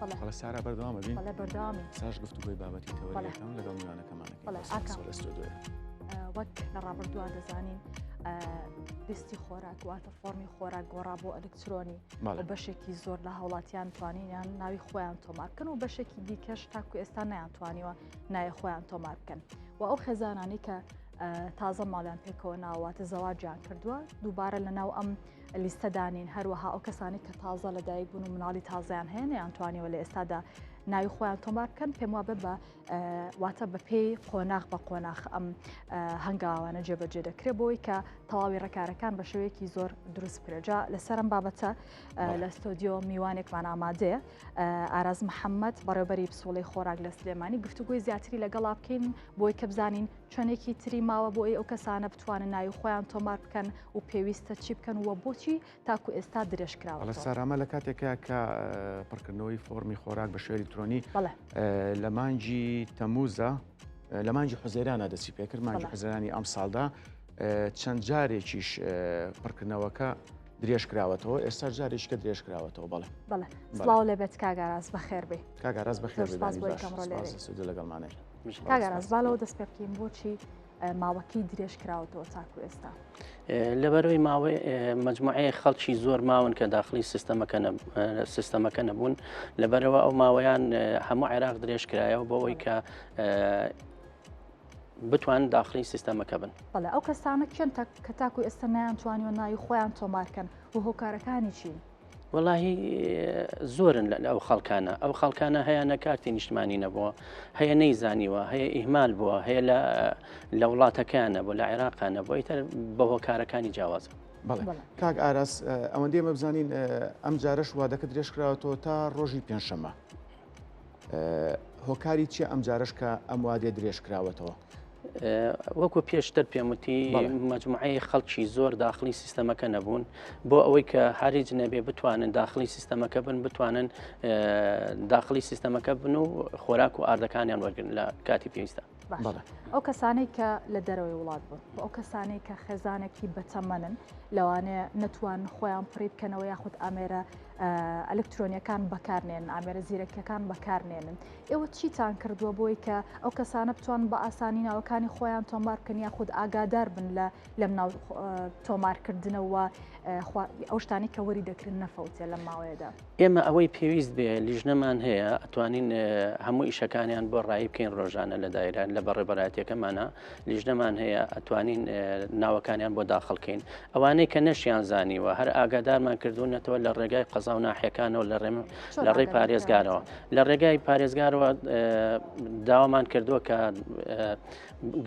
بەڵێ سارا بەردەوامە بین بەڵێ بەردەوامی ساش گفتوگۆی بابەتی تەوەرەکان لەگەڵ میوانەکەمان بەڵێ ئاکام لە ستۆدیۆیە وەک لە ڕابردووە دەزانین لیستی خۆراک واتە فۆرمی خۆراک گۆڕا بۆ ئەلکترۆنی و بەشێکی زۆر لە هاوڵاتیان توانیان ناوی خۆیان تۆمار بکەن و بەشێکی دیکەش تاکو ئێستا نەیانتوانیوە ناوی خۆیان تۆمار بکەن و ئەو خێزانانی کە تازە ماڵیان پێکەوە ناواتە زەواجیان کردووە دووبارە لە ناو ئەم لیستە دانین، هەروەها ئەو کەسانەی کە تازە لەدایک بوون و مناڵی تازەیان هەیە نەیانتوانیوە لە ئێستادا ناوی خۆیان تۆمار بکەن، پێم وابێ بە واتە بە پێی قۆناغ بە قۆناغ ئەم هەنگاوانە جێبەجێ دەکرێت بۆی کە تەواوی ڕێکارەکان بە شێوەیەکی زۆر دروست بکرێت. جا لەسەر ئەم بابەتە لە ستۆدیۆ میوانێکمان ئامادەیە، ئاراز محەممەد بەڕێوبەری پسوڵەی خۆراک لە سلێمانی، گفتوگۆی زیاتری لەگەڵا بکەین بۆی کە بزانین چەندێکی تری ماوە بۆ ئەوەی ئەو کەسانە بتوانن ناوی خۆیان تۆمار بکەن و پێویستە چی بکەن و بۆچی تاکو ئێستا درێژ کراوەتەوە. سارا ئەمە لە کاتێکە کە پڕکردنەوەی فۆڕمی خۆراک بە شێوەی ئەلیکترۆنی لە مانگی تەموزە لە مانگی حوزەیرانە دەستی پێکرد مانگی حوزەیرانی ئەمساڵدا چەند جارێکیش پڕکردنەوەکە درێژ کراوەتەوە ئێستا جارێکیکە درێژ کراوەتەوە بەڵێ بەڵێ سڵاو لێ بێت کاک ئاراس بەخێر بێ کاک ئاراس بەخێر بێ لەگەڵمانێت کاک ئاراس با لەوە دەست پێ بکەین بۆچی ماوەکەی درێژ کراوەتەوە تاکو ئێستا؟ لەبەرەوەی ماوەی مجموعەیە خەڵکی زۆر ماون کە داخلی سیستەمەکە سیستەمەکە نەبوون لەبەرەوە ئەو ماوەیان هەموو عێراق درێژ کرایەوە بۆ ئەوەی کە بتوان داخلی سیستەمەکە بن. بەڵێ ئەو کەسانە کێن کە تاکو ئێستا نەیانتوانیوە ناوی خۆیان تۆمارکەن و هۆکارەکانی چین؟ وەڵاهی زۆرن لە ئەو خەڵکانە ئەو خەڵکانە هەیە نە کارتی نیشتمانی نەبووە هەیە نەیزانیوە هەیە ئیهمال بووە هەیە لە لە وڵاتەکەیان نەبوو لە عێراقا نەبووە ئیتر بە هۆکارەکانی جیاوازە. بەڵێ کاک ئاراس ئەوەندەی ئێمە بزانین ئەم جارەش وادەکە درێژکراوەتەوە تا ڕۆژی پێنجشەممە هۆکاری چیە ئەم جارەش کە ئەم وادەیە درێژ کراوەتەوە؟ وەکو پێشتر پێموتی مجموعەی خەڵکی زۆر داخلی سیستەمەکە نەبوون بۆ ئەوەی کە هەریج نەبێ بتوانن داخلی سیستەمەکە بن بتوانن داخلی سیستەمەکە بن و خۆراک و ئاردەکانیان وەرگن لە کاتی پێویستە ئەو کەسانەی کە لە دەرەوەی وڵات بوون و ئەو کەسانەی کە خێزانێکی بەتەمەنن لەوانەیە نەتوان خۆیان پڕی بکەنەوە یاخود ئامێرە ئەلکترۆنیەکان بەکارنێن ئامێرە زیرەکیەکان بەکارنێنن ئێوە چیتان کردووە بۆی کە ئەو کەسانە بتوان بە ئاسانی ناوەکانی خۆیان تۆمار بکەن یاخود ئاگادار بن لە لەم ناو تۆمارکردنەوە ئەو شتانی کە وەری دەکرن نەفەوتێ لەم ماوەیەدا؟ ئێمە ئەوەی پێویست بێ لیژنەمان هەیە ئەتوانین هەموو ئیشەکانیان بۆ ڕایی بکەین ڕۆژانە لە دایرە لە بەڕێبەرایەتەکەمانە لیژنەمان هەیە ئەتوانین ناوەکانیان بۆ داخڵکەین ئەوانەی کە نەشیان زانیوە هەر ئاگادارمان کردوونەتەوە لە ڕێگای قەزا و ناحیەکانەوە لە ڕێم لە ڕێی پارێزگارەوە لە ڕێگای پارێزگارەوە داوامان کردووە کە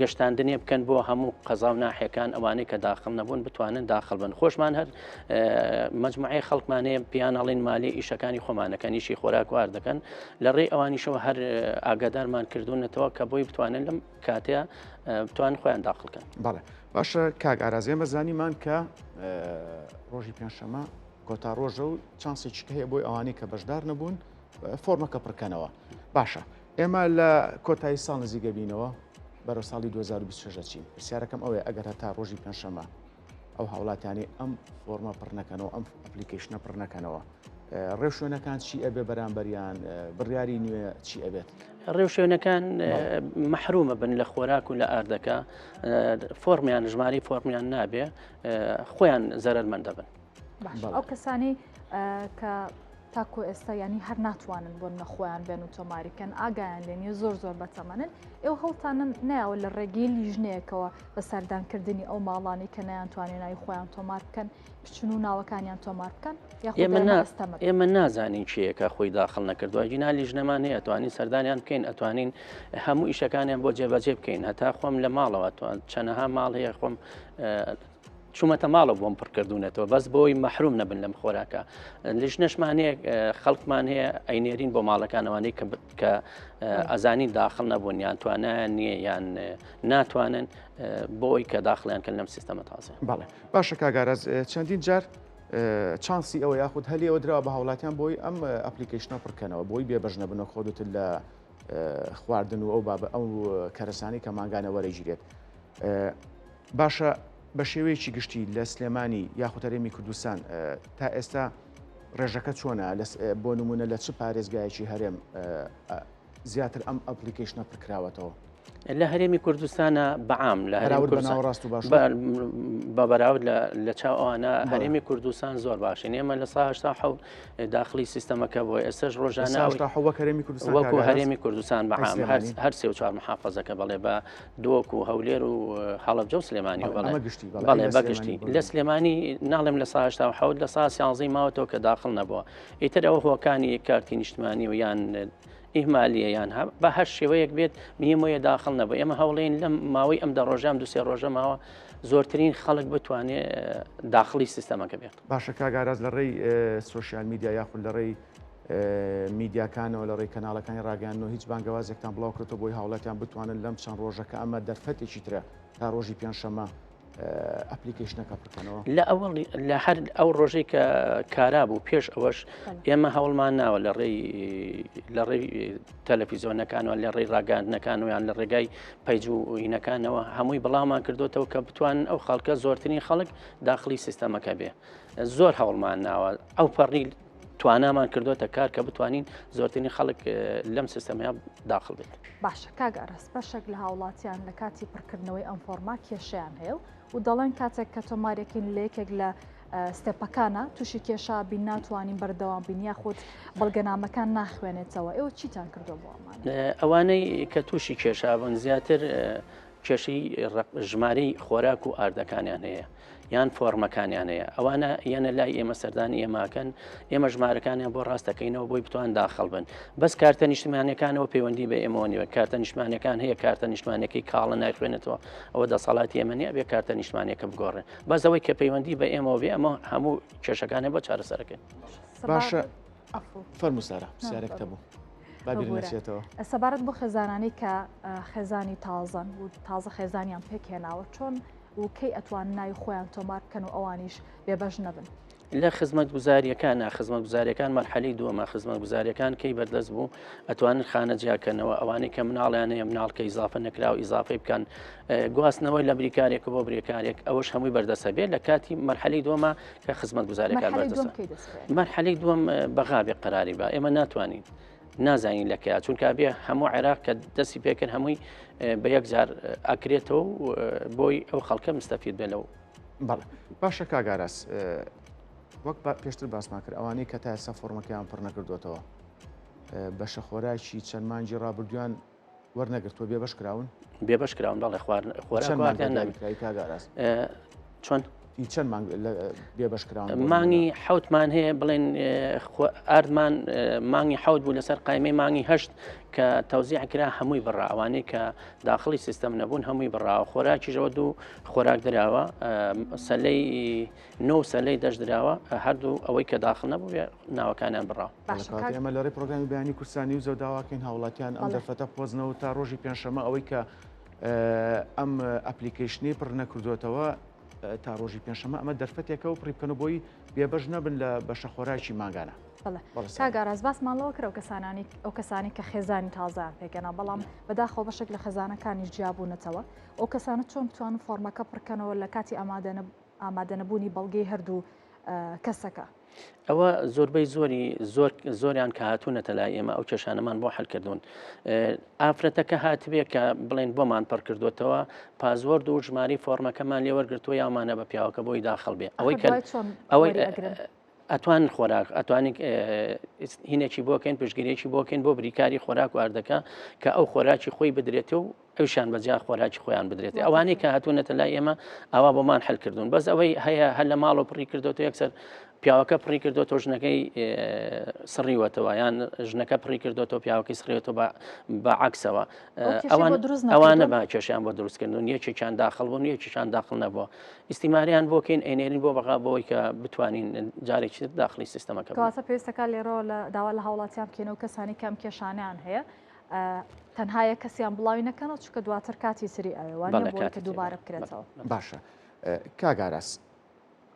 گەشتاندنێ بکەن بۆ هەموو قەزا و ناحیەکان ئەوانەی کە داخڵ نەبوون بتوانن داخڵ بن خۆشمان هەر مجموعەی خەڵکمان هەیە پیان ئەڵین مالی ئیشەکانی خۆمانەکەن ئیشی خۆراک وار دەکەن لە ڕێی ئەوانیشەوە هەر ئاگادارمان کردوونەتەوە کە بۆی بتوانن لەم کاتەیە بتوان خۆیان داخڵکەن. بەڵێ باشە کاک ئاراز ئێمە زانیمان کە ڕۆژی پێنجشەممە کۆتا ڕۆژە و چانسێکی کە هەیە بۆی ئەوانەی کە بەشدار نەبوون فۆرمەکە پڕکەنەوە باشە ئێمە لە کۆتایی ساڵ نزیکە بینەوە بەرەو ساڵی 2026 دەچین پرسیارەکەم ئەوەیە ئەگەر هەتا ڕۆژی پێنجشەممە ئەو هاوڵاتیانەی ئەم فۆرمە پڕ نەکەنەوە ئەم application ە پڕ نەکەنەوە ڕێوشوێنەکان چی ئەبێ بەرامبەریان بڕیاری نوێ چی ئەبێت؟ ڕێوشوێنەکان مەحرومە بن لە خۆراک و لە ئاردەکە فۆرمیان ژمارەی فۆرمیان نابێ خۆیان زەرەرمەند دەبن. ئەو کەسانی کە تاکو ئێستا ینی هەر ناتوانن بۆ نە خۆیان بێن و تۆماری بکەن ئاگایان لێ نیە زۆر زۆر بەتەمەنن ئێوە هەوڵتان نایەوە لە ڕێگەی لیژنەیەکەوە بە سەردانکردنی ئەو ماڵانی کە نەیانتوانێ ناوی خۆیان تۆمار بکەن بچن و ناوەکانیان تۆمار بکەن ئێمە نازانین کێیەکە خۆی داخڵ نەکردووە گینا لیژنەمان هەیە توانین سەردانیان بکەین ئەتوانین هەموو ئیشەکانیان بۆ جێبەجێ بکەین هەتا خۆم لە ماڵەوە توان چەنەها ماڵ هەیە خۆم چوومەتە ماڵەوە بۆم پڕکردوونەتەوە بەس بۆی مەحروم نەبن لەم خۆراکە لیژنەشمان هەیە خەڵکمان هەیە ئەینێرین بۆ ماڵەکانەوانەی کە ئەزانین داخڵ نەبوون یان توانایان نییە یان ناتوانن بۆی کە داخڵیان کەن لەم سیستەمە تازە. بەڵێ باشە کاک ئاراز چەندین جار چانسی ئەوە یاخود هەلی ئەوە دراوە بە هاوڵاتیان بۆی ئەم application ە پڕکەنەوە بۆی بێبەش نەبن خۆدوتر لە خواردن و ئەو بابە ئەو کەرەسانی کە مانگانە وەرەگیرێت باشە بە شێوەیەکی گشتی لە سلێمانی یاخود هەرێمی کوردستان تا ئێستا ڕێژەکە چۆنە بۆ نمونە لە چ پارێزگایەکی هەرێم زیاتر ئەم ئەپلیکەیشنە پڕکراوەتەوە؟ لە هەرێمی کوردستانە بەعام لە هەراورد بە ناوەڕاست و باش بە بەراورد لە چاو ئەوانە هەرێمی کوردستان زۆر باشین ئێمە لە سا حەوت داخلی سیستەمەکە بۆ ئێستش ڕۆژانە وەک هەرێمی کوردستان وەکو هەرێمی کوردستان بەعام هەر سێ و چوار محافظەکە بەڵێ بە دۆک و هەولێر و هەڵەبجە و سلێمانی بەڵێ بەگشتی لە سلێمانی ناڵێم لە سا 87 لە سا سیانزەی ماوەتەوە کە داخل نەبووە ئیتر ئەوە هۆکانی کارتی نیشتمانی و یان ئیهمالیە یان بە هەر شێوەیەک بێت میمۆیە داخل نەبوو ئێمە هەوڵین لەم ماوەی ئەم دە ڕۆژام دوسێ ڕۆژە ماوە زۆرترین خەڵک بتوانێت داخلی سیستەمەکە بێت. باشە کاک ئاراس لە ڕێی سۆشیال میدیا یاخود لە ڕێی میدیاکانەوە لە ڕێی کەناڵەکانی ڕاگەیاندنەوە هیچ بانگەوازێکتان بڵاو کردەوە بۆی هاوڵاتیان بتوانن لەم چەند ڕۆژە کە ئەمە دەرفەتێکی ترە تا ڕۆژی پێنجشەممە ئەپلیکەیشنەکە پڕکەنەوە؟ لە ئەوەڵ لە هەر ئەو ڕۆژەی کە کارا بوو پێش ئەوەش ئێمە هەوڵمان ناوە لە ڕێی لە ڕێی تەلەفیزیۆنەکانەوە لە ڕێی ڕاگەاندنەکانەوە یان لە ڕێگای پەیج و هینەکانەوە هەمووی بڵاومان کردوتەوە کە بتوانن ئەو خەڵکە زۆرترین خەڵک داخلی سیستەمەکە بێ زۆر هەوڵمان ناوە ئەو پەڕی توانامان کردوتە کار کە بتوانین زۆرترین خەڵک لەم سیستەمەیە داخل بێت. باشە کاک ئاراس بەشێک لە هاوڵاتیان لە کاتی پڕکردنەوەی ئەم فۆڕمە کێشەیان هەیە و دەڵێن کاتێک کە تۆمارێکین لە یەکێک لە ستێپەکانە تووشی کێشە بین ناتوانین بەردەوام بین یاخود بەڵگەنامەکان ناخوێنێتەوە ئێوە چیتان کردو بۆ ئەمانە؟ ئەوانەی کە تووشی کێشە بوون زیاتر کێشەی ژمارەی خۆراک و ئاردەکانیان هەیە یان فۆرمەکانیان هەیە ئەوانە یەنە لای ئێمە سەردانی ئێماکەن ئێمە ژمارەکانیان بۆ ڕاستەکەینەوە بۆی بتوان داخل بن بەس کارتە نیشتمانەکانەوە پەیوەندی بە ئێمەوە نیوە کارتە نیشتمانەکان هەیە کارتە نیشتمانەکەی کاڵە نایخوێنێتەوە ئەوە دەسەڵاتی ئێمە نیە بێ کارتە نیشتمانەکە بگۆڕێ بەس ئەوەی کە پەیوەندی بە ئێمەوە بێ ئەمە هەموو کێشەکانە بۆ چارەسەرەکەین. باشە فەرموو سارا پرسیارێکت هەبوو. با بیر نەچێتەوە. سەبارەت بۆ خێزانانی کە خێزانی تازەن و تازە خێزانیان پێکهێناوە چۆن و کەی ئەتوانن ناوی خۆیان تۆمار بکەن و ئەوانیش بێبەش نەبن؟ لە خزمەتگوزاریەکانە خزمەتگوزاریەکان مەرحەلەی دووەمە خزمەتگوزاریەکان کەی بەردەست بوو ئەتوانن خانە جیاکەنەوە ئەوانەی کە مناڵیان هەیە مناڵ کە ئیزافە نەکراو ئیزافەی بکەن گواستنەوەی لە بریکارێک بۆ برێکارێک ئەوەش هەمووی بەردەستە بێت لە کاتی مەرحەلەی دووەمە کە خزمەتگوزاریەکان بەردەستە مەرحەلەی دووەم بەغابێ قەراری بە ئێمە ناتوانین نازانین لە کەیا چونکە بێ هەموو عێراق کە دەستی پێکرد هەمووی بە یەک جار ئەکرێتەوە بۆی ئەو خەڵکە مستەفید بێ لەو بەڵێ باشە کاک ئاراس وەک پێشتر باسمان کرد ئەوانەی کە تا ئێستا فۆرمەکەیان پڕ نەکردوێتەوە بەشە خۆراکی چەند مانگی ڕابردویان وەرنەگرتووە بێبەش کراون بێبەش کراون بەڵێ خۆراکیان ناویکراوی کاک ئاراس چۆن چەند مانگ بێبەش کراون مانگی حوتمان هەیە بڵێن ئاردمان مانگی حوت بوو لەسەر قایمەی مانگی هەشت کە تەوزیع کرا هەمووی بڕا ئەوانەی کە داخڵی سیستەم نەبوون هەمووی بڕاوە خۆراکیشەوە دوو خۆراک دراوە سەلەی نۆ سەلەی دەش دراوە هەردوو ئەوەی کە داخل نەبوو ناوەکانیان بڕاوە. ئێمە لە ڕێی پرۆگرامی بەیانی کوردستان نیوزەوە داواکەین هاوڵاتیان ئەم دەرفەتە بقۆزنەوە تا ڕۆژی پێنجشەممە ئەوەی کە ئەم ئەپلیکەیشنەی پڕ نەکردوێتەوە تا ڕۆژی پێنجشەممە ئەمە دەرفەتێکە و پڕی بکەن و بۆی بێبەش نەبن لە بەشە خۆراکی مانگانە. کاک ئاراس باسمان لەوە کرد کەسانانی ئەو کەسانی کە خێزانی تازەیان پێکەنا بەڵام بەداخەوە بەشێک لە خێزانەکانیش جیابوونەتەوە ئەو کەسانە چۆن بتوانن فۆرمەکە پڕکەنەوە لە کاتی ئامادەنەبوونی بەڵگەی هەردوو کەسەکە؟ ئەوە زۆربەی زۆری زۆر زۆریان کە هاتوونەتە لای ئێمە ئەو کێشانەمان بۆ حلکردوون ئافرەتەکە هاتبێ کە بڵێن بۆمان پڕکردوتەوە پازوەرد و ژماری فۆرمەکەمان لێوەرگتووە یامانە بە پیاوەکە بۆی داخڵ بێ ئەوەی کە ئەوەی ئەتوان خۆراک ئەتوانین هینێکی بۆکەین پشگیرێکی بۆکەین بۆ بریکاری خۆراک واردەکە کە ئەو خۆراکی خۆی بدرێتێ و ئەوشان بەجیا خۆراکی خۆیان بدرێت ئەوانەی کە هاتوونەتە لای ئێمە ئاوا بۆمان حل کردوون بەس ئەوەی هەیە هەر لە ماڵەوە پڕی کردوەوە یەکسەر پیاوەکە پڕی کردوەوە ژنەکەی سڕیوەتەوە یان ژنەکە پڕی کردوەوە پیاوەکەی سڕیوەتەوە بە عکسەوە ئەوان ئەوانە بە کێشیان بۆ دروستکردن یەکێکیان داخل بوون یەکێکیان داخل نەبووە ئیستیماریان بۆکەین ئەینێرین بۆ بەغا بۆی کە بتوانین جارێکی تر داخلی سیستەمەکە کەواتە پێویستەکە لێرەوە لە داوا لە هاوڵاتیان بکەین و کەسانی کەم کێشانیان هەیە تەنها یەک کەسیان بڵاوی نەکەنەوە چونکە دواتر کاتی تری ئەوێ وانە بۆ کە دووبارە بکرێتەوە. باشە کاک ئاراس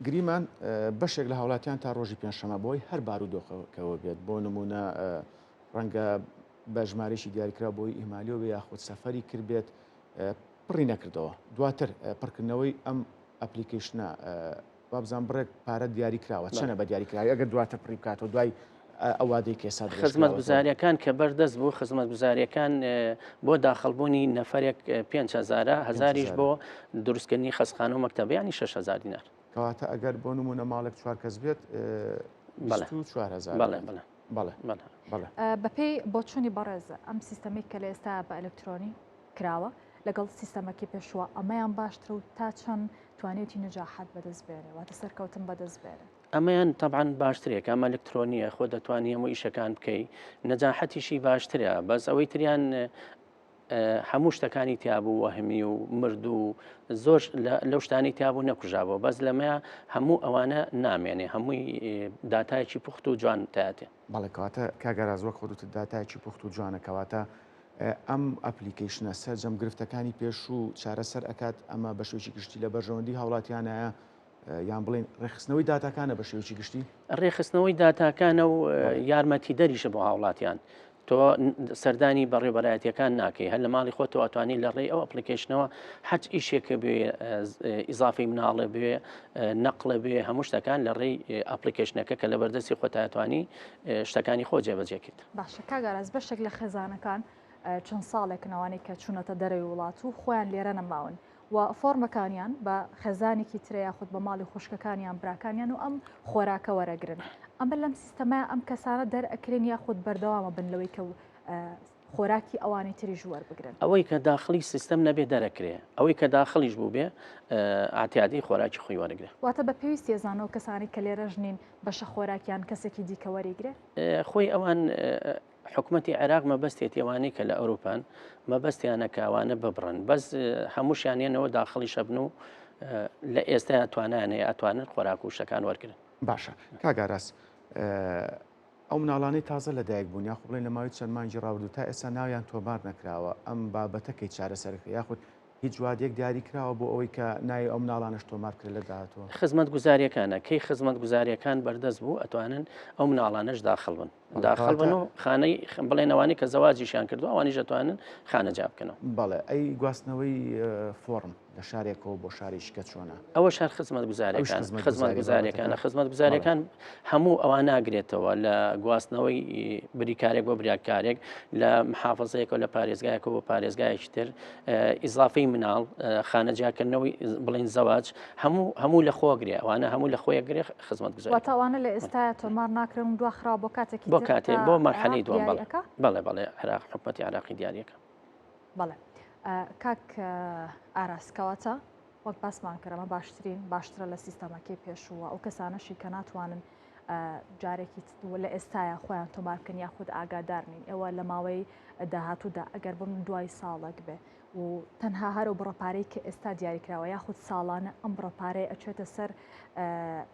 گریمان بەشێک لە هاوڵاتیان تا ڕۆژی پێنجشەمە بۆی هەر بارودۆخەکەوە بێت بۆ نمونە ڕەنگە بە ژمارەیەکی دیاریکراو بۆی ئیهمالیەوە بێ یاخود سەفەری کردبێت پڕی نەکردەوە دواتر پڕکردنەوەی ئەم ئەپلیکەیشنە. وابزانم بڕێک پارە دیاری کراوە چەنە بە دیاری کراوی ئەگەر دواتر پڕی بکاتەوە دوای ئەو وادەی کە ئێستا درێژ کراوەتەوە؟ خزمەتگوزارییەکان کە بەردەست بوو خزمەتگوزارییەکان بۆ داخڵبوونی نەفەرێک پێنج هەزارە هەزاریش بۆ دروستکردنی خەستخانە و مەکتەبە یانی 6000 دینار. کەواتە ئەگەر بۆ نموونە ماڵێک چوار کەس بێت 24000 بەڵێ بەڵێ بەڵێ بەڵێ بەڵێ. بەپێی بۆچوونی بەڕێز ئەم سیستەمەی کە لە ئێستا بە ئەلکترۆنی کراوە لەگەڵ سیستەمەکەی پێشووە ئەمەیان باشترە و تا چەند توانیوتی نەجاحات بەدەست بێنێ واتە سەرکەوتن بەدەست بێنێ؟ ئەمەیان تەبعەن باشترە کە ئەمە ئەلکترۆنیە خۆ دەتوانی هەموو ئیشەکان بکەی نەجاحەتیشی باشترە بەس ئەوەی تریان هەموو شتەکانی تیابوو وەهمی و مردوو زۆر لەو شتانی تیابوو نەکوژابەوە بەس لەمەیە هەموو ئەوانە نامێنێ هەمووی داتایەکی پوخت و جوان تاتێ. بەڵێ کەواتە کاک ئاراز وەک خۆت وتت داتایەکی پوخت و جوانە کەواتە ئەم application ە سەرجەم گرفتەکانی پێشوو چارەسەر ئەکات ئەمە بە شێوەیەکی گشتی لە بەرژەوەندی هاوڵاتیانایە یان بڵێین ڕێکخستنەوەی داتاکانە بە شێوەیەکی گشتی؟ ڕێکخستنەوەی داتاکانە و یارمەتیدەریشە بۆ هاوڵاتیان. تۆ سەردانی بەڕێوەبەرایەتیەکان ناکەی هەر لە ماڵی خۆتەوە ئەتوانی لە ڕێی ئەو application ەوە هەرچ ئیشێکە بێ ئیزافی مناڵێ بێ نەقلە بێ هەموو شتەکان لە ڕێی application ەکە کە لە بەردەستی خۆتایەتوانی شتەکانی خۆ جێبەجێ کرد. باشە کاک ئاراس بەشێک لە خێزانەکان چەند ساڵێکن ئەوانەی کە چوونەتە دەرەوەی وڵات و خۆیان لێرە نەماون و فۆرمەکانیان بە خێزانێکی ترە یاخود بە ماڵی خوشکەکانیان براکانیان و ئەم خۆراکە وەرەگرن ئەمە لەم سیستەمە ئەم کەسانە دەرئەکرێن یاخود بەردەوامە بن لەوەی کە خۆراکی ئەوانی تریش وەربگرن. ئەوەی کە داخڵی سیستەم نەبێ دەرەکرێ ئەوەی کە داخڵیش بووبێ ئاتیادی خۆراکی خۆی وەرەگرێ. واتە بە پێویستی ئەزانن ئەو کەسانەی کە لێرەش نین بەشە خۆراکیان کەسێکی دیکە وەریگرێ؟ خۆی ئەوان حکومەتی عێراق مەبەستێتی ئەوانەی کە لە ئەوروپان مەبەستیانە کە ئەوانە ببڕن بەس هەمووشیان یەنەوە داخڵی شەبن و لە ئێستا توانایان هەیە ئەتوانن خۆراک و شتەکان وەرگرن. باشە کاک ئاراس ئەو مناڵانەی تازە لەدایک بوون یاخۆ بڵێن لە ماوەی چەند مانگی ڕابردوو تا ئێستا ناویان تۆمار نەکراوە ئەم بابەتە کەی چارەسەر کرێ یاخود هیچ وادەیەک دیاری کراوە بۆ ئەوەی کە ناوی ئەو مناڵانەش تۆمار بکرێت لە داهاتووە؟ خزمەتگوزاریەکانە کەی خزمەتگوزاریەکان بەردەست بوو ئەتوانن ئەو مناڵانەش داخڵ بن. داخڵ بن و خانەی بڵێن ئەوانەی کە زەواجیشیان کردووە ئەوانیش دەتوانن خانە جیا بکەنەوە. بەڵێ ئەی گواستنەوەی فۆڕم لە شارێکەوە بۆ شارێکی کە چۆنە؟ ئەوەش هەر خزمەتگوزاریەکان خزمەتگوزاریەکانە خزمەتگوزاریەکان هەموو ئەوان ناگرێتەوە لە گواستنەوەی بریکارێک بۆ بریاکارێک لە محافظەیەکەوە لە پارێزگایەکەوە بۆ پارێزگایەکی تر ئیزافەی مناڵ خانە جیاکردنەوەی بڵین زەواج هەموو هەموو لە خۆگرێ ئەوانە هەموو لە خۆیە گرێ خزمەتگوزاری. واتە ئەوانە لە ئێستایا تۆمار ناکرێن و دواخراوە بۆ کاتێکی بۆ کاتێ بۆ مەرحەلەی دووەم بەڵێ بەڵێ بەڵێ عێراق حکومەتی عێراقی دیاریەکە. بەڵێ کاک ئاراس کەواتە وەک باسمان کرد ئەمە باشترین باشترە لە سیستەمەکەی پێشووە ئەو کەسانەشی کە ناتوانن جارێکی لە ئێستایا خۆیان تۆمار بکەن یاخود ئاگادار نین ئێوە لە ماوەی داهاتوودا ئەگەر بم دوای ساڵێک بێ و تەنها هەر ئەو بڕە پارەی کە ئێستا دیاریکراوە یاخود ساڵانە ئەم بڕە پارەیە ئەچێتە سەر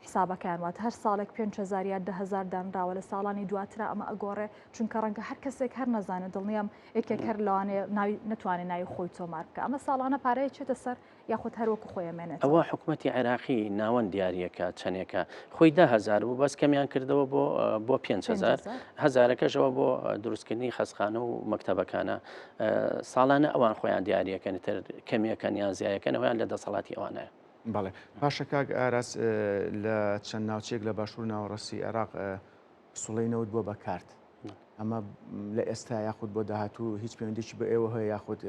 حسابەکان وات هەر ساڵێک 5هزار یا دههزار دانراوە لە ساڵانی دواترا ئەمە ئەگۆڕێ چونکە ڕەنگە هەر کەسێک هەر نەزانێت دڵنیام یەکێک هەر لەوانەیە ناوی نتوانێت ناوی خۆی تۆمار بکە ئەمە ساڵانە پارەیە چێتە سەر یاخود هەر وەکو خۆی ئەمێنێتەوە؟ ئەوە حکومەتی عێراقی ناوەند دیاریەکە چەندێکە خۆی 10هزار بوو بەس کەمیان کردەوە بۆ بۆ 5هزار هەزارەکەشەوە بۆ دروستکردنی خەسخانە و مەکتەبەکانە ساڵانە ئەوان خۆیان دیاریەکەن تر کەمیەکەن یان زیایەکەن ئەویان لە دەسەڵاتی ئەوانەیە. بەڵێ باشە کاک ئاراس لە چەند ناوچەیەک لە باشوور ناوەڕاستی عێراق پسوڵەی نەوت بووە بە کارت ئەمە لە ئێستا یاخود بۆ داهاتوو هیچ پەیوەندێکی بە ئێوە هەیە یاخود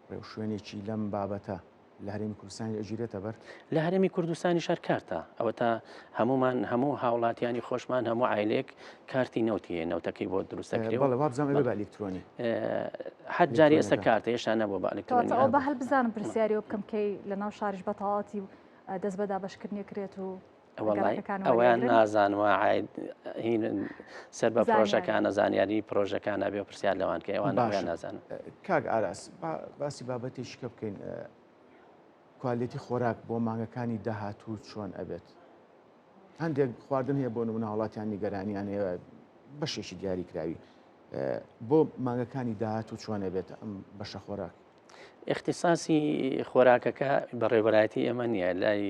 ڕێوشوێنێکی لەم بابەتە لە هەرێمی کوردستانی ئەگیرێتە بەر؟ لە هەرێمی کوردستانیش هەر کارتە، ئەوەتا هەموومان هەموو هاوڵاتیانی خۆشمان هەموو عایلەیەک کارتی نەوتی هەیە نەوتەکەی بۆ دروست دەکرێ بەڵێ وابزانم ئەبێ بە ئەلیکترۆنی. هەر جاری ئێستا کارتە هێشتا نەبووە بە ئەلیکترۆنی. کەواتە ئەوە بە هەل بزانم پرسیاری ئەوە بکەم کەی لەناو شاریش بە تەواوەتی دەست بە دابەشکردنی کرێت و ئەوەیان نازانم هین سەر بە پرۆژەکانە زانیاری پرۆژەکانە بێ پرسیار لەوان کە ئەوان ئەویان نازانم کاک ئاراس باسی بابەتێکی کە بکەین کوالێتی خۆراک بۆ مانگەکانی داهاتوو چۆن ئەبێت هەندێک خواردن هەیە بۆ نمونە هاوڵاتیان نیگەرانیان هەیە بەشێکی دیاریکراوی بۆ مانگەکانی داهاتوو چۆن ئەبێت ئەم بەشە خۆراک ئیختیساسی خۆراکەکە بەڕێوەبەرایەتی ئێمە نییە لای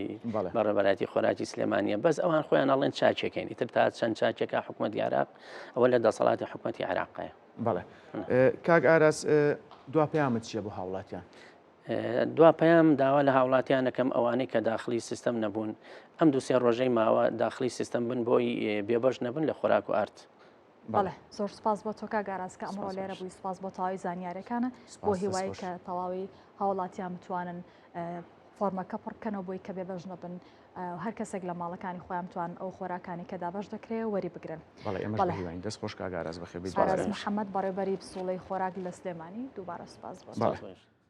بەڕێوەبەرایەتی خۆراکی سلێمانیە بەس ئەوان خۆیان ئەڵێن چاکێکین ئیتر تا چەند چاکێکە حکومەتی عێراق ئەوە لە دەسەڵاتی حکومەتی عێراقەیە. بەڵێ کاک ئاراس دوا پەیامت چییە بۆ هاوڵاتیان؟ دوا پەیام داوا لە هاوڵاتیان ئەکەم ئەوانەی کە داخلی سیستەم نەبوون. ئەم دوسێ ڕۆژەی ماوە داخلی سیستەم بن بۆی بێبەش نەبن لە خۆراک و ئارد. بەڵێ زۆر سپاس بۆ تۆ کاک ئاراس کە ئەمڕۆ لێرە بووی سپاس بۆ تەواوی زانیارەکانە بۆ هیوای کە تەواوی هاوڵاتیان بتوانن فۆرمەکە پڕ بکەنەوە بۆی کە بێبەش نەبن هەر کەسێک لە ماڵەکانی خۆیان بتوان ئەو خۆراکانی کە دابەش دەکرێت وەری بگرن. بەڵێ ئێمەش بە هیواین دەست خۆش کاک ئاراس بەخێر بێیت. ئاراس محەمەد بەڕێوبەری پسوڵەی خۆراک لە سلێمانی دووبارە سپاس بۆ تۆ.